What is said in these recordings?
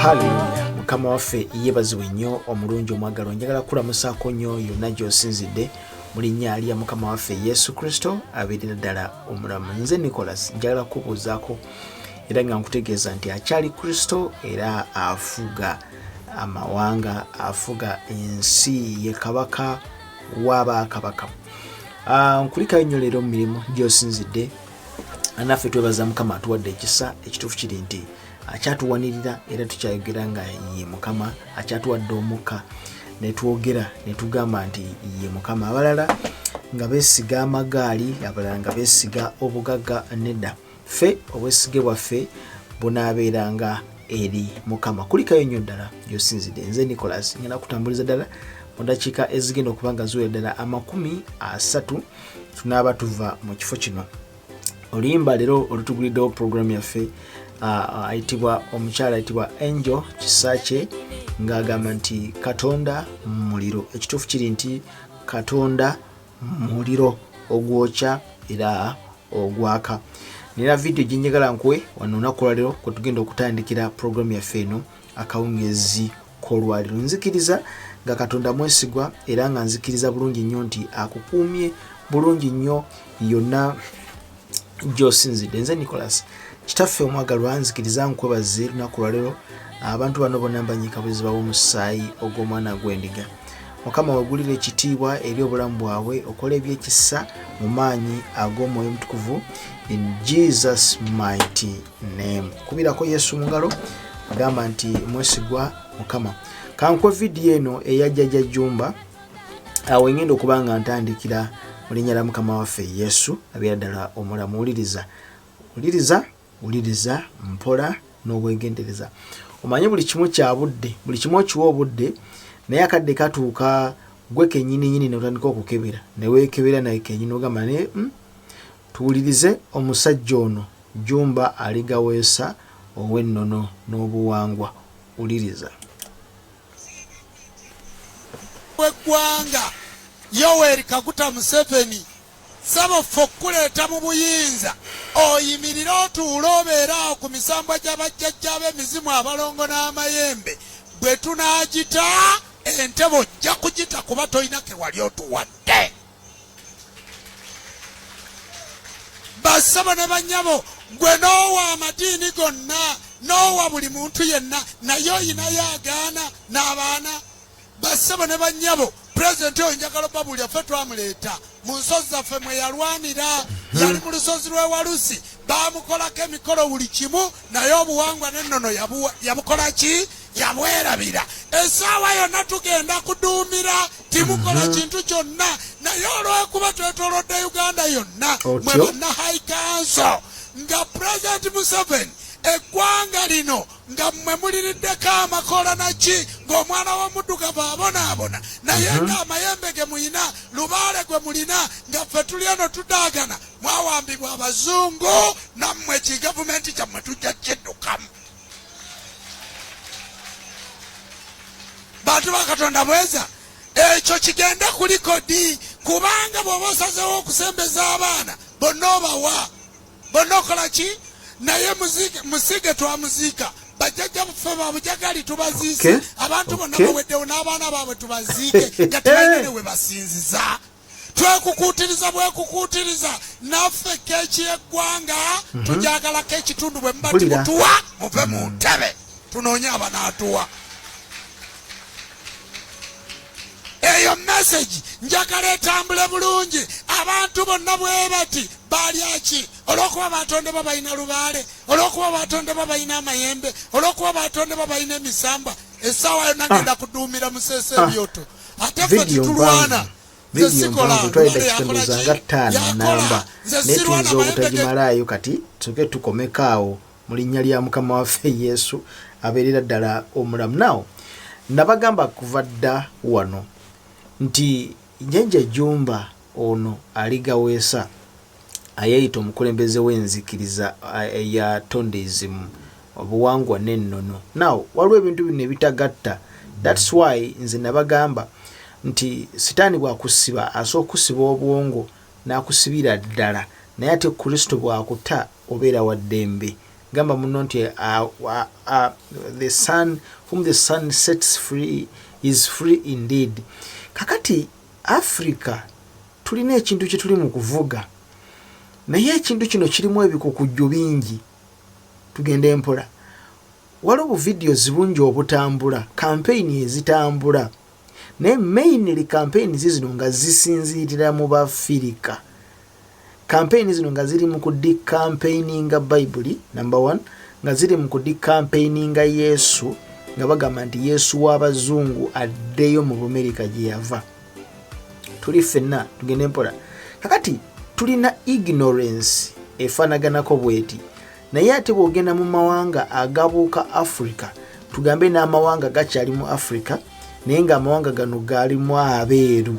Haleluya, Mukama waffe yebazibwe nnyo. Omulungi omwagalwa, njagala kukulamusaako nnyo yonna gy'osinzidde mu linnya lya Mukama waffe Yesu Kristo abeerera ddala omulamu. Nze Nicholas, njagala kukubuuzaako era nga nkutegeeza nti akyali Kristo era afuga amawanga, afuga ensi, ye kabaka w'abakabaka. Nkulikayo nnyo leero mu mirimu gy'osinzidde. Naffe twebaza Mukama atuwadde ekisa. Ekituufu kiri nti akyatuwanirira era tukyayogera nga ye Mukama, akyatuwadde omukka netwogera netugamba nti ye Mukama. Abalala nga beesiga amagaali, abalala nga beesiga obugagga, nedda, ffe obwesige bwaffe bunaabeeranga eri Mukama. Kulikayo nnyo ddala gyosinzidde. Nze Nicholas, ngenda kutambuliza ddala mu dakiika ezigenda okuba nga ziwera ddala 30, tunaaba tuva mu kifo kino. Oluyimba leero olutuguliddewo puroguramu yaffe ayitibwa omukyala ayitibwa Angel Kisakye ng'agamba nti Katonda muliro. Ekituufu kiri nti Katonda muliro ogwokya era ogwaka. Nina vidiyo gyenjagala nkuwe wano olunaku olwaleero kwe tugenda okutandikira puroguramu yaffe eno akawungeezi k'olwaliro. Nzikiriza nga Katonda mwesigwa era nga nzikiriza bulungi nnyo nti akukuumye bulungi nnyo yonna gy'osinzidde. Nze Nicholas. Kitaffe omwagalwa, nzikiriza nkwebaze lunaku lwaleero. Abantu bano bonna mbanyiika buziba bw'omusaayi ogw'omwana gw'endiga. Mukama, wegulira ekitiibwa eri obulamu bwabwe, okola ebyekisa mu maanyi ag'Omwoyo Omutukuvu, in Jesus mighty name. Kubirako Yesu mu ngalo, gamba nti mwesigwa Mukama. Kankwe vidiyo eno eya Jjajja Jumba awo engenda okuba nga ntandikira mu linnya lya Mukama waffe Yesu abeera ddala omulamu. Wuliriza, wuliriza, wuliriza mpola n'obwegendereza. Omanye buli kimu kya budde, buli kimu okiwa obudde, naye akadde katuuka gwe kenyini nyini notandika okukebera, neweekebera naye kenyini ogamba naye tuwulirize omusajja ono Jumba Aligaweesa ow'ennono n'obuwangwa. Wuliriza. W'eggwanga Yoweri Kaguta Museveni, ssebo, ffe okukuleeta mu buyinza oyimirire otuule obeere awo ku misambwa gya bajjajja b'emizimu, abalongo n'amayembe, bwe tunaagita entebe ojja kugita kuba tolina ke wali otuwadde. Bassebo ne bannyabo, gwe n'owa amadiini gonna, n'owa buli muntu yenna, naye oyinayo agaana n'abaana. Bassebo ne bannyabo, pulezidenti oyo njagala obabuulira, ffe twamuleeta mu nsozi zaffe mwe yalwanira. Yali mu lusozi lw'e Walusi, baamukolako emikolo buli kimu, naye obuwangwa n'ennono yabukola ki? Yabwerabira. Essaawa yonna tugenda kuduumira, timukola kintu kyonna, naye olw'okuba twetoolodde Uganda yonna, mwe banna High Council, nga Pulezidenti Museveni eggwanga lino nga mmwe muliriddeko amakoola naki, ng'omwana w'omuddugavu abonaabona, naye nga amayembe ge muyina, lubaale gwe mulina, nga ffe tuli eno tudaagana, mwawambibwa abazungu, nammwe ki gavumenti kyammwe tujja kiddukamu. Bantu ba Katonda, bweza ekyo kigende ku likodi, kubanga bw'oba osazeewo okusembeza abaana bonna, obawa bonna, okola ki? Naye musiige twamuziika, bajjajja baffe babujagali tubaziise, abantu bonna baweddewo n'abaana baabwe tubaziike nga tebalina ne we basinziza. Twekukuutiriza bwekukuutiriza, naffe keeki y'eggwanga tujagalako ekitundu. Bwe muba timutuwa, muve mu ntebe tunoonye abanaatuwa. Eyo message njagala etambule bulungi. Abantu bonna bwe bati balyaki? Olw'okuba batondebwa balina lubaale, olw'okuba batondebwa balina amayembe, olw'okuba batondebwa balina emisambwa. Essaawa yonna ngenda kuduumira museesa ebyoto, ate ffe titulwana. Vidiyo mpanvu, twali dakiika ndowooza nga 5 namba, naye tuyinza obutagimalaayo. Kati tusooke tukomeko awo mu linnya lya Mukama waffe Yesu abeerera ddala omulamu. Naawo nabagamba kuva dda wano nti Jjajja Jumba ono Aligaweesa ayeeyita omukulembeze w'enzikiriza eya Tondism, obuwangwa n'ennono. Now waliwo ebintu bino ebitagatta. That's why nze nabagamba nti sitaani bw'akusiba asooka kusiba obwongo n'akusibira ddala, naye ate Kristo bw'akuta obeera wa ddembe. Gamba muno nti the son whom the son sets free is free indeed. Kakati Africa tulina ekintu kye tuli mu kuvuga, naye ekintu kino kirimu ebikukujju bingi. Tugende empola. Waliwo buvidiyozi bungi obutambula, kampeyini ezitambula, naye mainly kampeyini zizino nga zisinziirira mu Bafirika. Kampeyini zino nga ziri mu kudicampaigninga Bayibuli, number one, nga ziri mu kudicampaigninga Yesu, nga bagamba nti Yesu w'abazungu addeyo mu Bumerika gye yava. Tuli ffenna, tugende mpola. Kakati tulina ignorance efaanaganako bweti, naye ate bw'ogenda mu mawanga agabuuka Africa, tugambe n'amawanga gakyali mu Africa, naye ng'amawanga gano galimu abeeru,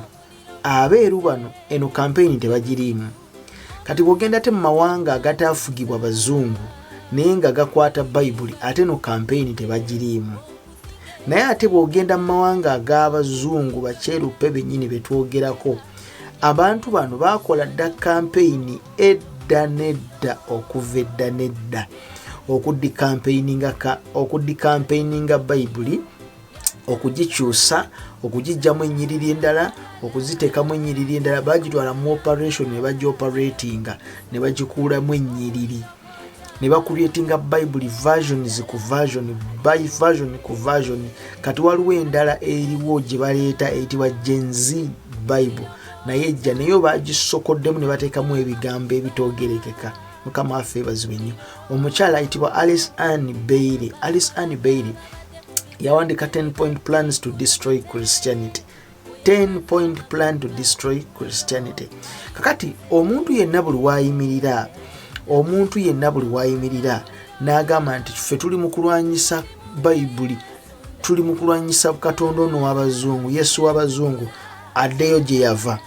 abeeru bano eno kampeyini tebagiriimu. Kati bw'ogenda ate mu mawanga agataafugibwa bazungu naye nga gakwata Bayibuli, ate no kampeyini tebagiriimu. Naye ate bw'ogenda mu mawanga ag'abazungu bakyeruppe bennyini betwogerako, abantu bano baakola dda kampeyini edda nedda, okuva edda nedda, okudicampaigninga Bayibuli, okugikyusa, okugijjamu ennyiriri endala, okuziteekamu ennyiriri endala. Bagitwala mu operation ne bagioperatinga ne bagikuulamu ennyiriri ne bacreatinga Bayibuli versions ku version by version ku version. Kati waliwo endala eriwo gye baleeta eyitibwa Gen Z Bible, naye ejja naye bagisokoddemu ne bateekamu ebigambo ebitoogerekeka. Mukama waffe ebazibwe nnyo. Omukyala ayitibwa Alice Ann Bailey, Alice Ann Bailey yawandika 10 point plans to destroy Christianity, 10 point plan to destroy Christianity. Kakati omuntu yenna buli wayimirira, omuntu yenna buli wayimirira n'agamba nti ffe tuli mu kulwanyisa Bayibuli, tuli mu kulwanyisa Katonda ono w'abazungu, Yesu w'abazungu addeyo gye yava,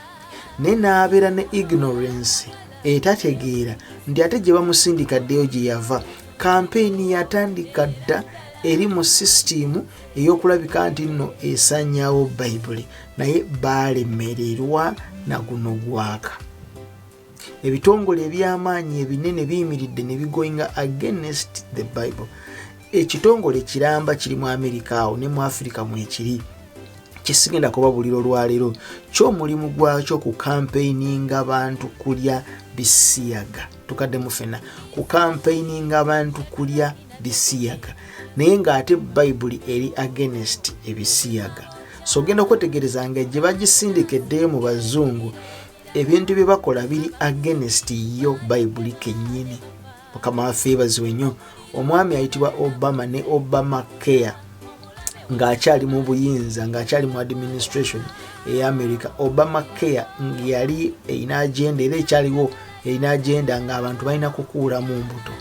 naye n'abeera ne ignorance etategeera nti ate gye bamusindika addeyo gye yava, kampeyini yatandika dda, eri mu sisitimu ey'okulabika nti nno esanyawo Bayibuli, naye baalemererwa na guno gwaka. Ebitongole eby'amaanyi ebinene biyimiridde ne bigoinga against the Bible. Ekitongole kiramba kiri mu Amerika awo ne mu Afirika mwekiri, kyesigenda kubabulira olwaleero, kyomulimu gwakyo ku campaigninga bantu kulya bisiyaga. Tukaddemu fenna, ku campaigninga bantu kulya bisiyaga, naye ng'ate Bayibuli eri against ebisiyaga. So ogenda okwetegereza nga gye bagisindika eddeyo mu bazungu, ebintu bye bakola biri against yo Bayibuli kennyini. Mukama waffe yeebazibwe nnyo. Omwami ayitibwa Obama ne Obama Care ng'akyali mu buyinza, ng'akyali mu administration eya America, Obama Care yali erina agenda, era ekyaliwo, erina agenda ng'abantu balina kukuulamu mbuto,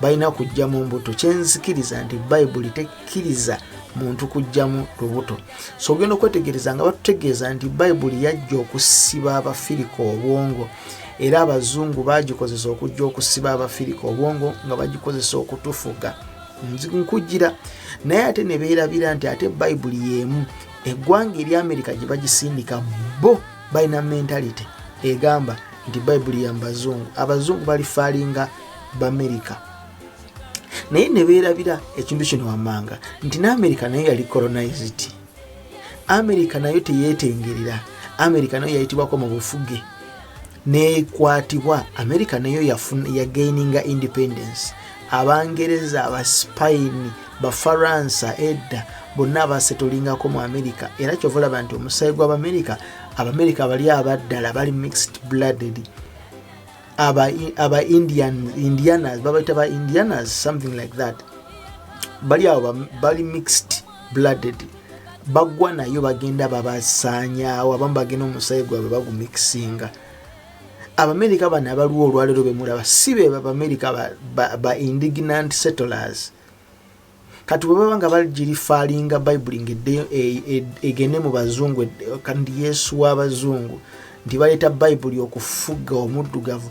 balina kujjamu mbuto. Kyenzikiriza nti Bayibuli tekkiriza muntu kujjamu lubuto. So ogenda okwetegereza nga batutegeeza nti Bayibuli yajja okusiba Abafirika obwongo, era abazungu bagikozesa okujja okusiba Abafirika obwongo nga bagikozesa okutufuga. Nkugira naye ate ne beerabira nti ate Bayibuli y'emu eggwanga erya Amerika gye bagisindika, bo balina mentality egamba nti Bayibuli ya bazungu, abazungu balifaalinga Bamerika, naye ne beerabira ekintu kino wammanga nti ne Amerika nayo yali colonized. Amerika nayo teyeetengerera, Amerika nayo yayitibwako mu bufuge nekwatibwa. Amerika nayo yagaininga independence. Abangereza, Abaspaini, Bafaransa edda bonna abasetolingako mu Amerika, era kyova olaba nti omusaayi gw'Abamerika, Abamerika bali abaddala bali mixed blooded. Aba Indian, Indianas babaita ba Indianas, something like that, bali abo bali mixed blooded, baggwa nayo bagenda babasaanyaawo, abamu bagenda omusaayi gwabwe bagumixinga. Abamerika bano abaliwo olwaleero bemulaba si be Bamerika ba indignant settlers. Kati bwe baba nga bagirifaalinga Bayibuli ngaeddeyo egende mu bazungu, kandi Yesu w'abazungu, nti baleeta Bayibuli okufuga omuddugavu,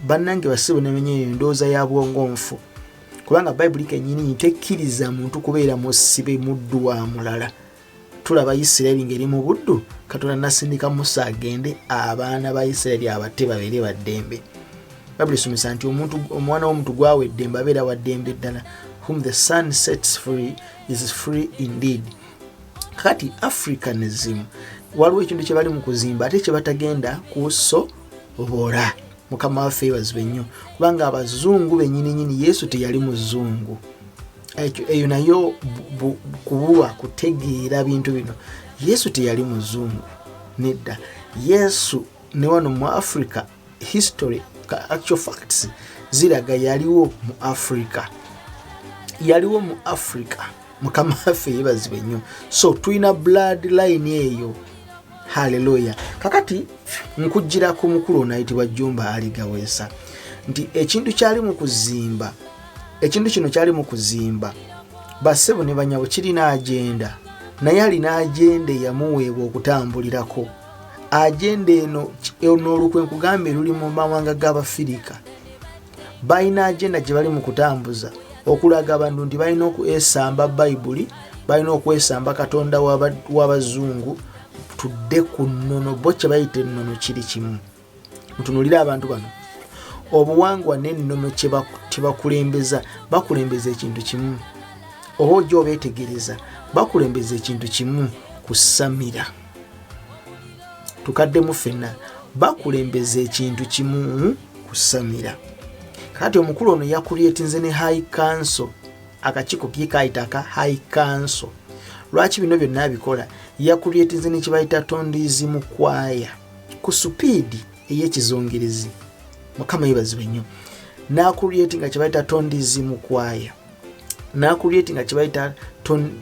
bannange basibo nemenye endowooza ya bwongo nfu, kubanga Bayibuli kenyini tekkiriza muntu kubeera musibe muddu wa mulala. Tulaba Isirayiri ng'eri mu buddu, Katonda nasindika Musa agende abaana ba Isirayiri abate babeere baddembe. Bayibuli esomesa nti omuntu, omwana w'omuntu gwawa eddembe abeera wa ddembe ddala. Whom the Son sets free is free indeed. Kati Africanism, waliwo ekintu kye bali mu kuzimba ate kye batagenda kusobola. Mukama waffe yebazibwe nnyo, kubanga abazungu bennyininyini, Yesu teyali muzungu. Ekyo eyo nayo kubulwa kutegeera bintu bino. Yesu teyali muzungu, nedda. Yesu ne wano mu Africa, history, actual facts ziraga yaliwo mu Africa, yaliwo mu Africa. Mukama waffe yebazibwe nnyo. So tulina blood line eyo. Haleluya. Kakati nkujjira ku mukulu ono ayitibwa Jumba Aligaweesa, nti ekintu kyali mu kuzimba, ekintu kino kyali mu kuzimba, bassebo ne banyabo, kirina agenda, naye alina agenda eyamuweebwa okutambulirako. Agenda eno, ono olukwe nkugambye luli mu mawanga g'Abafirika. Balina agenda gye bali mu kutambuza okulaga abantu nti balina okwesamba Bayibuli, balina okwesamba Katonda w'abazungu, tudde ku nnono. Bo kye bayita ennono kiri kimu. Mutunulire abantu bano, obuwangwa n'ennono kyebakulembeza, bakulembeza ekintu kimu. Oba ojja obeetegereza, bakulembeza ekintu kimu, kusamira. Tukaddemu ffenna, bakulembeza ekintu kimu, kusamira. Kati omukulu ono yacreatinze ne high council, akakiiko kikayita aka high council. Lwaki bino byonna abikola? Yacreatinze nekibayita Tondism choir ku speed ey'ekizungirizi. Mukama yebazibwe nnyo. Nacreatinga kyebayita Tondism choir, nacreatinga kyebayita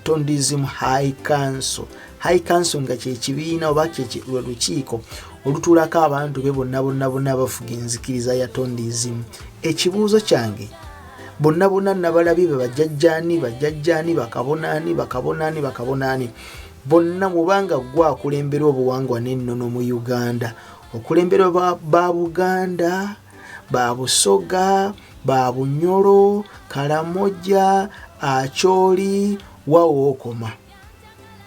Tondism high council. High council nga kyekibiina oba lwe lukiiko olutuulako abantu be bonna bonna bonna abafuga enzikiriza ya Tondism. Ekibuuzo kyange, bonna bonna nabalabye be bajjajjaani, bajjajjaani, bakabonaani, bakabonaani, bakabonaani bonna, mubanga gwe akulembera obuwangwa n'ennono mu Uganda, okulembera ba Buganda, ba Busoga, ba Bunyoro, Kalamoja, Acholi, wawookoma,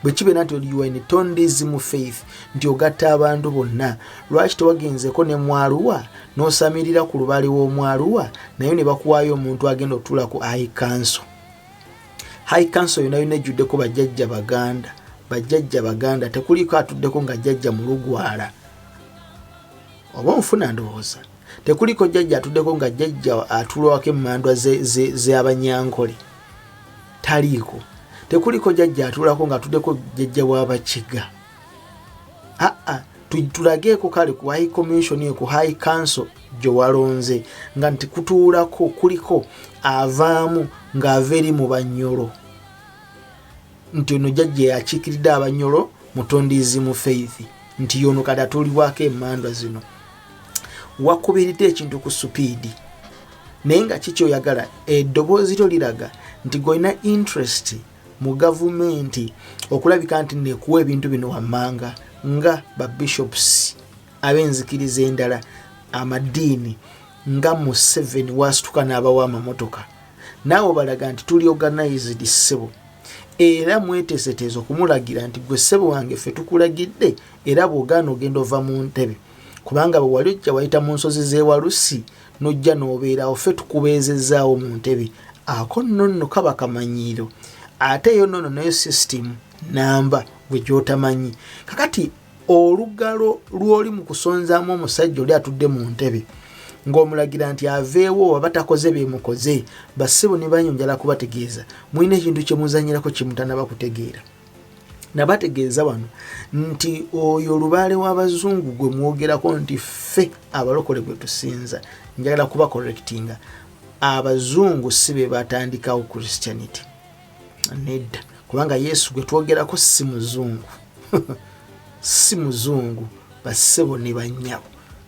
bwe kibeera nti you are in Tondism faith, nti ogatta abantu bonna, lwaki tewagenzeko ne mwaluwa n'osamirira ku lubaale w'omwaluwa, naye ne bakuwaayo omuntu agenda otuula ku high council? High council yonna yonna ejjuddeko bajjajja Baganda, bajjajja Baganda, tekuliko atuddeko nga jjajja Mulugwala. Oba onfuna? Ndowooza tekuliko jjajja atuddeko nga jjajja atulwako emmandwa z'Abanyankole, taliiko. Tekuliko jjajja atuulako nga atuddeko jjajja w'Abakiga. Aa, tulageeko kale ku high commission, ku high council gye walonze, nga nti kutuulako kuliko avaamu ng'ava eri mu Banyolo, nti ono jjajja yakiikiridde Abanyolo mu Tondism faith, nti yono kati atuulibwako emmandwa zino. Wakubiridde ekintu ku speed, naye nga kikyoyagala, eddoboozi lyo liraga nti golina interest mu gavumenti okulabika nti nekuwa ebintu bino wammanga, nga babishops ab'enzikiriza endala, amadiini, nga Museveni wasituka n'abawa amamotoka. Naawe obalaga nti tuli organized, ssebo, era mweteeseteeza okumulagira nti gwe ssebo wange, ffe tukulagidde, era bw'ogaana ogenda ova mu ntebe, kubanga bwe wali ojja wayita mu nsozi z'ewalusi n'ojja n'obeerawo, ffe tukubeezezaawo mu ntebe. Ako nno nno kaba kamanyiiro. Ate eyo nno nno nayo system namba gwe gy'otamanyi. Kakati olugalo lw'oli mu kusonzaamu omusajja oli atudde mu ntebe, ng'omulagira nti aveewo oba takoze byemukoze. Bassebo ne banyonjala kubategeeza, mulina ekintu kyemuzanyirako kyemutanaba kutegeera. Nabategeeza wano nti oyo olubaale w'abazungu gwe mwogerako nti ffe abalokole gwe tusinza, njagala kuba correctinga, abazungu si be batandikawo Christianity, nedda, kubanga Yesu gwe twogerako si muzungu, si muzungu. Bassebo ne bannyabo,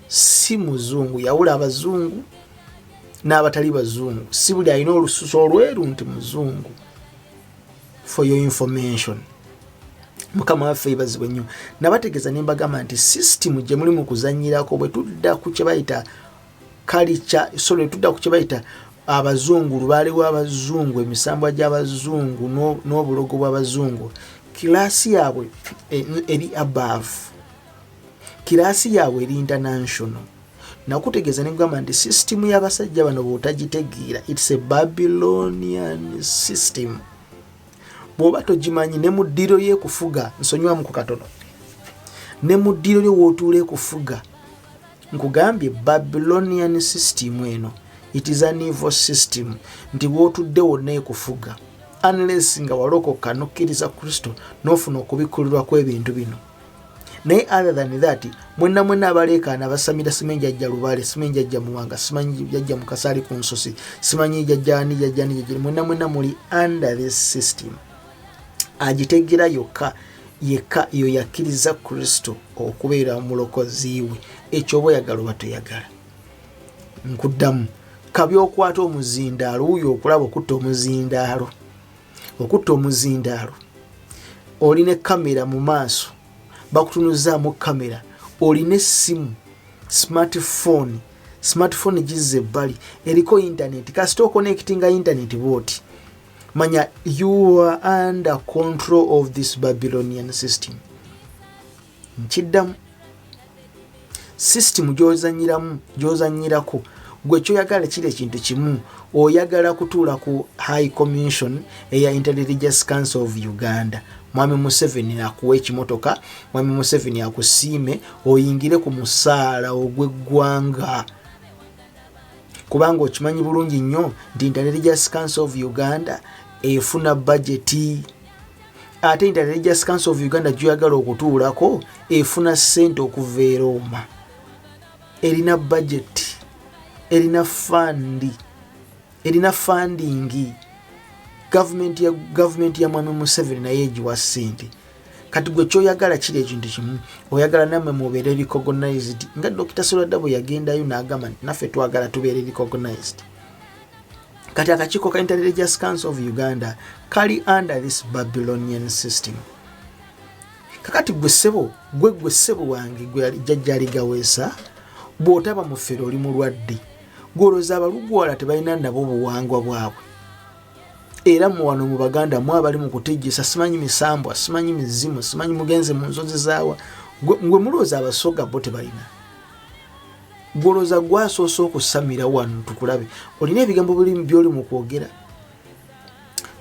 si muzungu. Yawula abazungu n'abatali bazungu. Si buli alina olususu olweru nti muzungu, for your information. Mukama waffe yebazibwe nnyo. Nabategeeza ne mbagamba nti system gye muli mu kuzanyirako, bwe tudda ku kye bayita culture, sorry, tudda ku kye bayita abazungu, lubaale w'abazungu, emisambwa gy'abazungu n'obulogo bw'abazungu, class yaabwe eri above, class yaabwe eri international. Nakutegeeza nekugamba nti sisitimu y'abasajja bano bw'otagitegeera, it's a Babylonian system. Bw'oba togimanyi, ne mu ddiiro y'ekufuga, nsonyiwamu ku katono, ne mu ddiiro lyo w'otuula ekufuga. Nkugambye Babylonian system eno, it is an evil system, nti w'otudde wonna ekufuga, unless nga walokoka n'okkiriza Kristo n'ofuna okubikkulirwa kw'ebintu bino. Naye other than that, mwenna mwenna abaleekaana basamira, simanyi jajja Lubaale, simanyi jajja Muwanga, simanyi jajja Mukasaali ku nsosi, simanyi jajjaani, jajjaani, jajjani, mwenna mwenna muli under this system. Agitegeera yokka yekka yo yakkiriza Kristo okubeera omulokozi we. Ekyo oba oyagala oba toyagala, nkuddamu kabi okwata omuzindaalo wuyo okulaba okutta omuzindaalo, okutta omuzindaalo, olina kamera mu maaso, bakutunuzaamu kamera, olina essimu smartphone, smartphone gizza ebbali eriko internet, kasita oconnectinga internet bwoti, manya you are under control of this Babylonian system. Nkiddamu, system gyozanyiramu, gyozanyirako gwe kyoyagala kiri ekintu kimu, oyagala kutuula ku High Commission eya Interreligious Council of Uganda, Mwami Museveni akuwa ekimotoka, Mwami Museveni akusiime, oyingire ku musaala ogw'eggwanga, kubanga okimanyi bulungi nnyo nti Interreligious Council of Uganda efuna bajeti. Ate Interreligious Council of Uganda gyoyagala okutuulako efuna ssente okuva e Roma, erina bajeti, erina fund, erina funding. Gavumenti ya Mwami Museveni naye egiwa ssente. Kati gwe kyoyagala kiri ekintu kimu, oyagala nammwe mubeere recognized nga Dr Serwadda bwe yagendayo n'agamba nti naffe twagala tubeere recognized. Kati akakiiko ka Interreligious Council of Uganda kali under this Babylonian system. Kakati gwe ssebo, gwe ssebo wange, gwe jjajja Aligaweesa, bw'otaba mufere oli mulwadde. Gwolooza abalugwala tebalina nabo buwangwa bwabwe? Era mu wano mu Baganda mu abali mu kutejjesa, simanyi misambwa, simanyi mizimu, simanyi mugenze mu nsozi zaawa. Gwe mulowooza Abasoga bo tebalina? Gwolowooza gwasoose okusamira wano? Tukulabe, olina ebigambo byoli mu kwogera,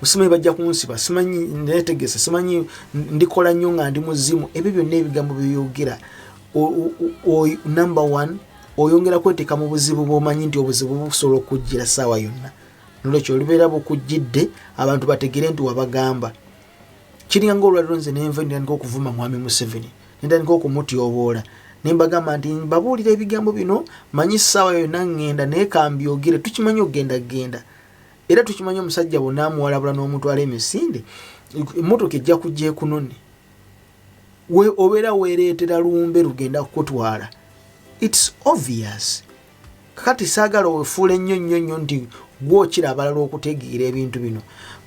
simanyi bajja kunsiba, simanyi netegese, simanyi ndikola nnyo nga ndi muzimu. Ebyo byonna ebigambo byeyogera, number one, oyongera kweteeka mu buzibu bwomanyi nti obuzibu busobola okujjira saawa yonna. Nolwekyo olubeera bukujjidde, abantu bategere nti wabagamba. Kiringa nga olwaliro nze nenva ntandika okuvuma Mwami Museveni, nentandika okumutyoboola, nembagamba nti mbabuulira ebigambo bino, manyi saawa yonna ŋŋenda, naye kambyogere. Tukimanyi okugenda genda, era tukimanyi omusajja bwonaamuwalabula n'omutwala emisinde, emmotoka ejja kujja ekunone. Obeera weereetera lumbe lugenda kukutwala, it's obvious. Kakati saagala wefuula ennyo nnyo nnyo nti gwokira abalala okutegeera ebintu bino.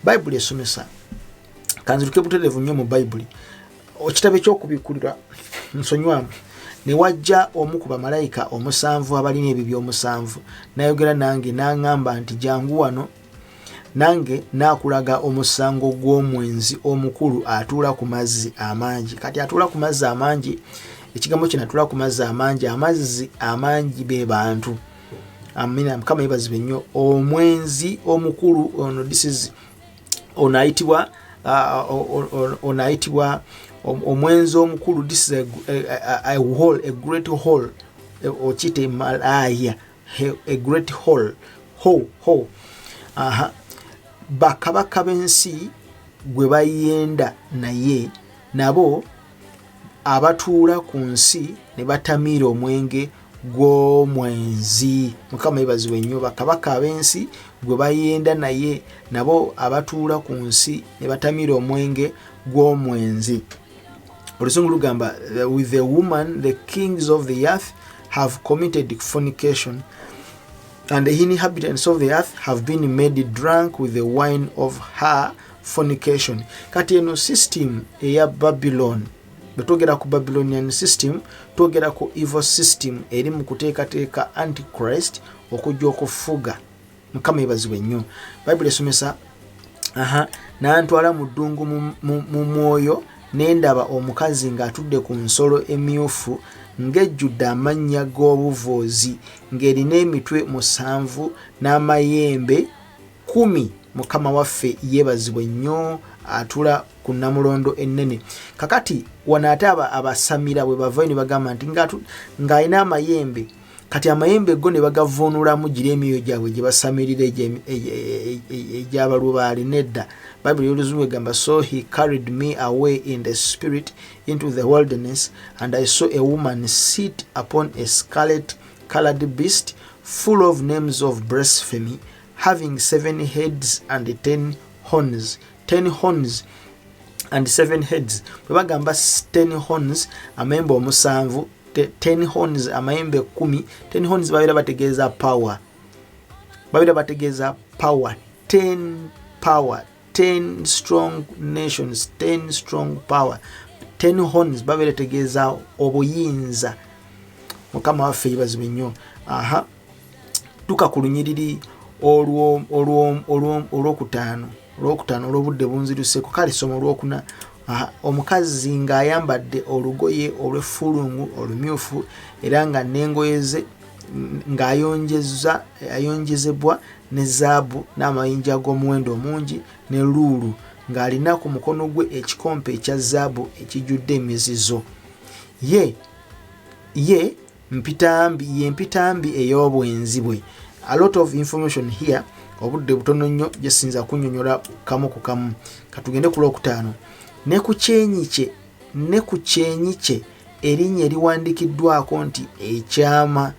Bayibuli esomesa, kanziruke butereevu nnyo mu Bayibuli, ekitabo ekyokubikkulirwa, nsonywamu. Ne wajja omu ku bamalayika omusanvu abalina ebibya omusanvu, n'ayogera nange n'aŋŋamba nti, "Jangu wano, nange naakulaga omusango gw'omwenzi omukulu atuula ku mazzi amangi." Kati atuula ku mazzi amangi, ekigambo kino atuula ku mazzi amangi, amazzi amangi be bantu. Amina, Mukama yebazibwe nnyo. Omwenzi omukulu ono, this is ono ayitibwa ono ayitibwa omwenzi omukulu. This is a whole, a great whore, okiyite malaaya, a great whore ho ho aha. Bakabaka b'ensi gwe bayenda naye, nabo abatuula ku nsi ne batamiira omwenge gw'omwenzi. Mukama yebaziwe nnyo. Bakabaka ab'ensi gwe bayenda naye, nabo abatuula ku nsi ne batamiira omwenge gw'omwenzi. Oluzungu lugamba, "With the woman the kings of the earth have committed fornication, and the inhabitants of the earth have been made drunk with the wine of her fornication." Kati eno system eya Babylon, bwe twogera ku Babylonian system, twogera ku evil system eri mu kuteekateeka Antichrist okujja okufuga. Mukama yebazibwe nnyo. Bayibuli esomesa, aha, nantwala mu ddungu mu mwoyo, nendaba omukazi ng'atudde ku nsolo emyufu. Ng'ejjudde amannya g'obuvoozi, ng'erina emitwe 7 n'amayembe 10. Mukama waffe yeebazibwe nnyo atula ku nnamulondo ennene. Kakati wano ate abasamira bwe bavayo ne bagamba nti ng'alina amayembe, kati amayembe go ne bagavvuunulamu gira emyoyo gyabwe gye basamirira egy'abalubaale. Nedda, Bayibuli y'Oluzungu egamba, "So he carried me away in the spirit into the wilderness, and I saw a woman sit upon a scarlet colored beast full of names of blasphemy, having seven heads and 10 horns." 10 horns and seven heads. Bwe bagamba 10 horns, amayembe 7, 10 horns, amayembe 10, 10 horns babeera bategeeza power, babeera bategeeza power, 10 power, 10 strong nations, 10 strong power. 10 horns babeera tegeeza obuyinza. Mukama waffe yebazibwe nnyo. Aha, tuka ku lunyiriri olwokutaano olw'obudde bunziruseko. Kale soma olwokuna. Omukazi ng'ayambadde olugoye olw'effulungu olumyufu, era nga n'engoye ze ng'ayonjezebwa ne zaabu n'amayinja ag'omuwendo omungi ne luulu, ng'alina ku mukono gwe ekikompe ekya zaabu ekijjudde emizizo. Ye mpitambi, ye mpitambi ey'obwenzi bwe. A lot of information here, obudde butono nnyo, gyesinza kunnyonnyola kamu ku kamu. Katugende ku lwokutaano. Ne ku kyenyi kye erinnya eriwandikiddwako nti, "Ekyama,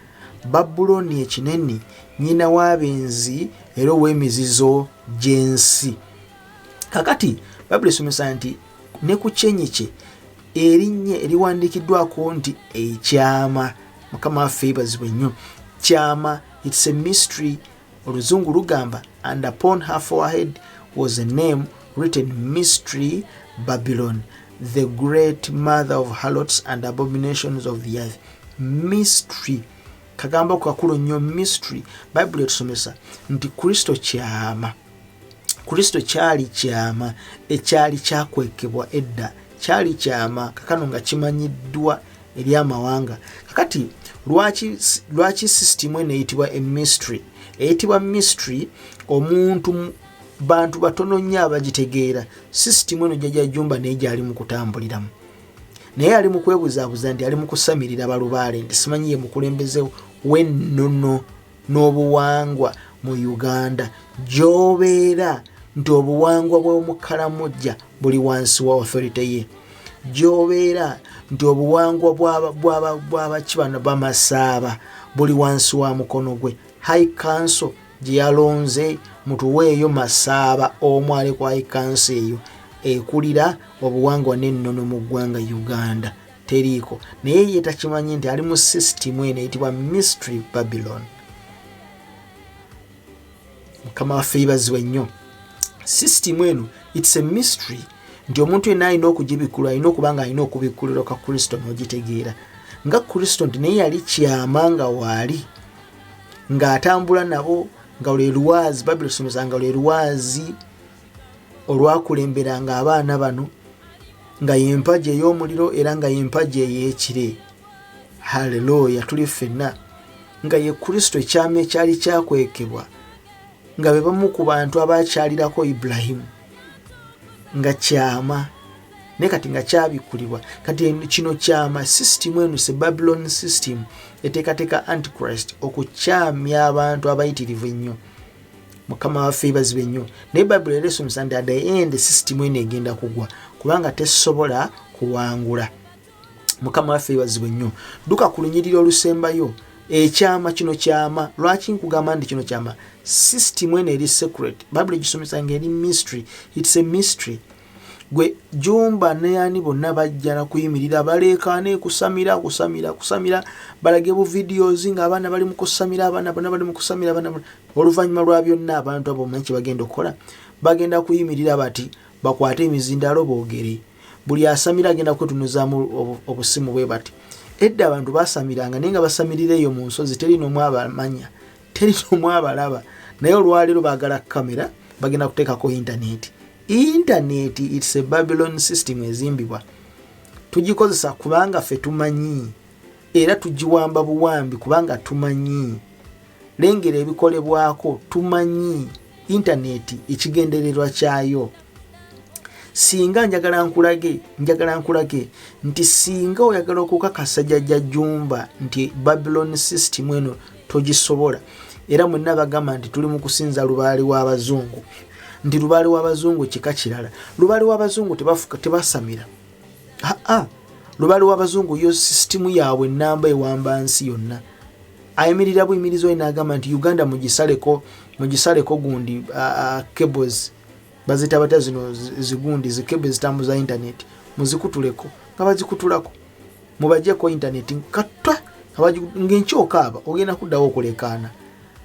Babulooni ekinene, nnyina w'abenzi era ow'emizizo gy'ensi." Kakati Bayibuli esomesa nti ne ku kyenyi kye erinnya eriwandiikiddwako nti ekyama. Mukama waffe yeebazibwe nnyo. Kyama, it's a mystery. Oluzungu lugamba, "And upon her forehead was a name written, Mystery Babylon, the great mother of harlots and abominations of the earth." Mystery, kagamba kakulu nnyo, mystery. Bayibuli etusomesa nti Kristo kyama. Kristo kyali kyama ekyali kyakwekebwa edda, kyali kyama, kakano nga kimanyiddwa eri amawanga. Kakati lwaki sisitimu eno eyitibwa emystery? Eyitibwa mystery, omuntu, bantu batono nnyo abagitegeera. Sisitimu eno Jjajja Jumba naye gyali mu kutambuliramu, naye ali mu kwebuzaabuza nti ali mu kusamirira balubaale, nti simanyi ye mukulembeze w'ennono n'obuwangwa mu Uganda, gy'obeera nti obuwangwa bw'Omukalamojja buli wansi wa authority ye, gy'obeera nti obuwangwa bw'abakibano bamasaaba buli wansi wa mukono gwe. High council gye yalonze, mutuweeyo Masaaba omu ali ku high council eyo ekulira obuwangwa n'ennono mu ggwanga Uganda, teriiko. Naye ye takimanyi nti ali mu sisitimu eno eyitibwa Mystery Babylon. Mukama waffe yebazibwe nnyo. Sisitimu eno, it's a mystery, nti omuntu yenna alina okugibikkulwa alina okuba nga alina okubikkulirwa kwa Kristo n'ogitegeera nga Kristo, nti naye yali kyama nga waali ng'atambula nabo, nga lwe lwazi. Bayibuli esomesa nga lwe lwazi olwakulemberanga abaana bano, nga yempagi ey'omuliro era nga yempagi ey'ekire. Haleluya, tuli ffenna nga ye Kristo, ekyama ekyali kyakwekebwa, nga be bamu ku bantu abakyalirako Ibulayimu, nga kyama, naye kati nga kyabikkulibwa. Kati kino kyama. Sisitimu eno se Babylon system eteekateeka Antichrist okukyamya abantu abayitirivu ennyo. Mukama waffe yeebazibwe nnyo. Naye Bayibuli era esomesa nti at the end sisitimu eno egenda kugwa, kubanga tesobola kuwangula. Mukama waffe yeebazibwe nnyo. Dduka ku lunyiriri olusembayo. Ekyama kino kyama. Lwaki nkugamba nti kino kyama? Sisitimu eno eri secret. Bayibuli egisomesa nga eri mystery, it's a mystery. Gwe Jumba neyani bonna bajja nakuyimirira baleekaane kusamira, kusamira, kusamira, balage bu videos ng'abaana bali mu kusamira, abaana bonna bali mu kusamira, abaana. Oluvannyuma lwa byonna, abantu abo omanyi kye bagenda okukola? Bagenda kuyimirira bati, bakwate emizindaalo boogere. Buli asamira agenda kwetunuzaamu obusimu bwe bati. Edda abantu basamiranga, naye nga basamirira eyo mu nsozi, teri n'omu abamanya, teri n'omu abalaba. Naye olwaleero baagala kamera, bagenda kuteekako intaneti. Intaneti, it's a Babylon system ezimbibwa, tugikozesa kubanga ffe tumanyi. Era tugiwamba buwambi kubanga tumanyi. Lengera ebikolebwako, tumanyi intaneti ekigendererwa kyayo. Singa njagala nkulage, njagala nkulage nti singa oyagala okukakasa Jjajja Jumba nti Babylon system eno togisobola, era mwenna bagamba nti tuli mu kusinza lubaale w'abazungu, nti lubaale w'abazungu kika kirala. Lubaale w'abazungu tebafuka, tebasamira. Aa, lubaale w'abazungu yo sisitimu yaabwe ennamba ewamba nsi yonna. Ayimirira buyimirizi oyo n'agamba nti Uganda mugisaleko, mugisaleko gundi cables baziyita batya zino zigundi zikebe zitambuza internet, muzikutuleko. Nga bazikutulako, mubajjeko internet katwa ng'enkyokaaba ogenda kuddawo okulekaana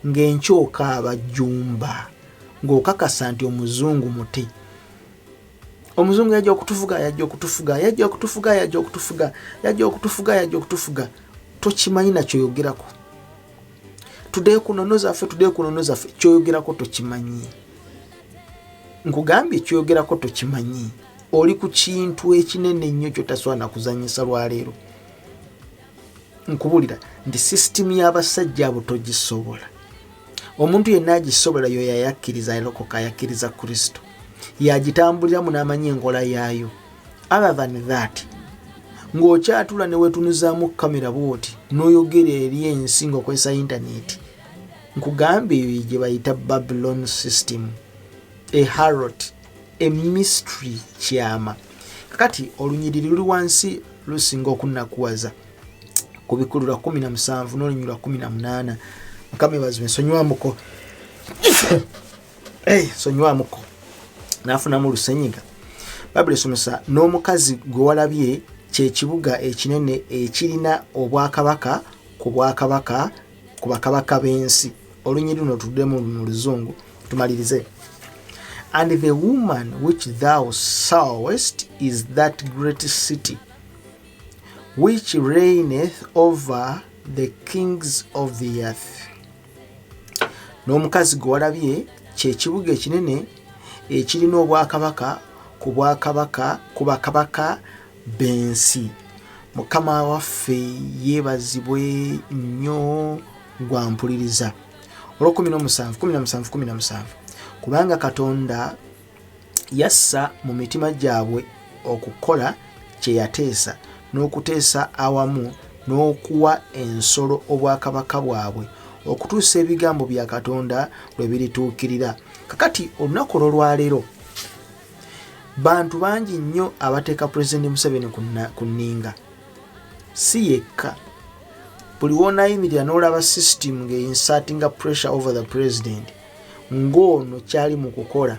ng'enkyokaaba Jumba, ng'okakasa nti omuzungu muti omuzungu yajja okutufuga, yajja okutufuga, yajja okutufuga, yajja okutufuga, yajja okutufuga, yajja okutufuga. Tokimanyi nakyoyogerako. Tuddeyo ku nnono zaffe, tuddeyo ku nnono zaffe. Kyoyogerako tokimanyi. Nkugambye, kyoyogerako tokimanyi. Oli ku kintu ekinene ennyo kyotasobola nakuzanyisa. Lwaleero nkubulira nti sisitimu y'abasajja abo togisobola. Omuntu yenna agisobola yoyo ayakkiriza, alokoka, ayakkiriza Kristo, yagitambuliramu n'amanyi enkola yaayo. Other than that, ng'okyatula ne weetunuzaamu kamera bwoti n'oyogera eri ensi ng'okozesa intaneti, nkugambye eyo gye bayita Babylon system, a harlot, a mystery, kyama. Kakati olunyiriri luli wansi lusinga okunakuwaza ku Bikululwa 17 n'olunyiriri lwa 18. Mukama ebazibwe. Nsonyiwamuko, nsonyiwamuko, nafunamu lusenyiga. Bayibuli esomesa, n'omukazi gwe walabye kyekibuga ekinene ekirina obwakabaka ku bwakabaka ku bakabaka b'ensi. Olunyiriri luno tuddemu mu Luzungu tumalirize. And the woman which thou sawest is that great city which reigneth over the kings of the earth. N'omukazi gwe walabye kyekibuga ekinene ekirina obwakabaka ku bwakabaka ku bakabaka b'ensi. Mukama waffe yeebazibwe nnyo. Gwampuliriza, olw'17, 17, 17, kubanga Katonda yassa mu mitima gyabwe okukola kye yateesa n'okuteesa awamu n'okuwa ensolo obwakabaka bwabwe okutuusa ebigambo bya Katonda lwe birituukirira. Kakati olunaku olwolwaleero bantu bangi nnyo abateeka Pulezidenti Museveni ku nninga. Si yekka, buli wonaayimirira n'olaba system ng'einsertinga pressure over the president, ng'ono kyali mu kukola,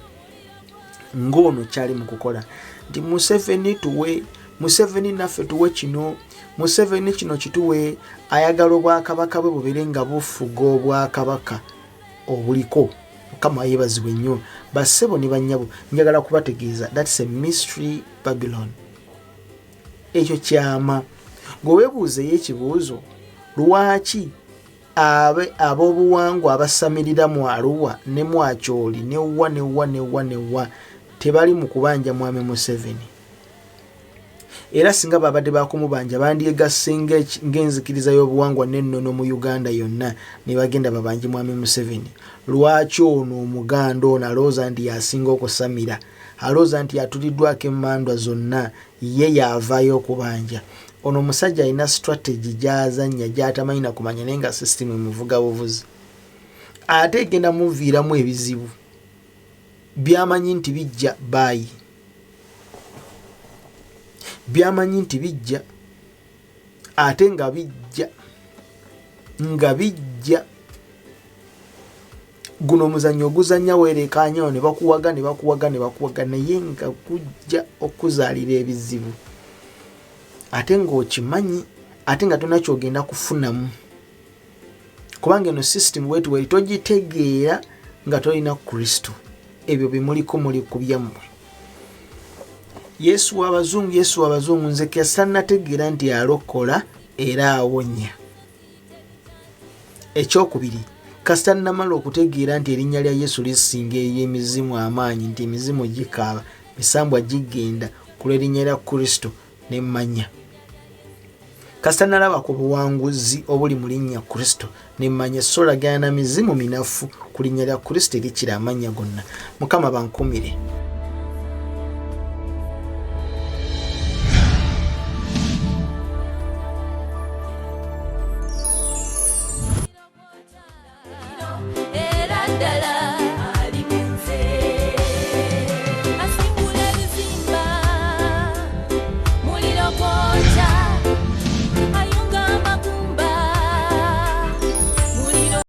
ng'ono kyali mu kukola nti Museveni tuwe, Museveni naffe tuwe kino, Museveni kino kituwe. Ayagala obwakabaka bwe bubeere nga bufuga obwakabaka obuliko. Mukama yeebazibwe nnyo. Bassebo ne bannyabo, njagala kubategeeza, that's a mystery Babylon. Ekyo kyama. Gwe weebuuzeyo ekibuuzo, lwaki ab'obuwangwa abasamirira mu Aluwa ne mu Akyoli newa newa newa newa tebali mu kubanja mwami Museveni? Era singa babadde bakumubanja, bandyegasse ng'enzikiriza y'obuwangwa n'ennono mu Uganda yonna ne bagenda babanje mwami Museveni. Lwaki ono Omuganda ono alowooza nti yasinga okusamira, alowooza nti yatuliddwako emmandwa zonna, ye yaavaayo okubanja ono omusajja? Alina strategy gy'azannya gy'atamanyi na kumanya, naye nga system emuvuga buvuzi ate egenda muviiramu ebizibu byamanyi nti bijja baayi, byamanyi nti bijja, ate nga bijja, nga bijja. Guno omuzannyo oguzannya weerekanyawo ne bakuwaga ne bakuwaga ne bakuwaga, naye nga gujja okuzaalira ebizibu ate ng'okimanyi, ate nga tolina kyogenda kufunamu, kubanga eno system wetuweri togitegeera nga tolina Kristo. Ebyo bimuliko muli ku byammwe. Yesu w'abazungu, Yesu w'abazungu. Nze kesanategeera nti alokola era awonya. Ekyokubiri, kasita namala okutegeera nti erinnya lya Yesu lisinga ery'emizimu amaanyi, nti emizimu gikaaba, misambwa gigenda ku lw'erinnya lya Kristo, nemmanya. Kasita nalaba ku buwanguzi obuli mu linnya Kristo, ne mmanya solagana na mizimu minafu ku linnya lya Kristo erikira amannya gonna. Mukama bankumire.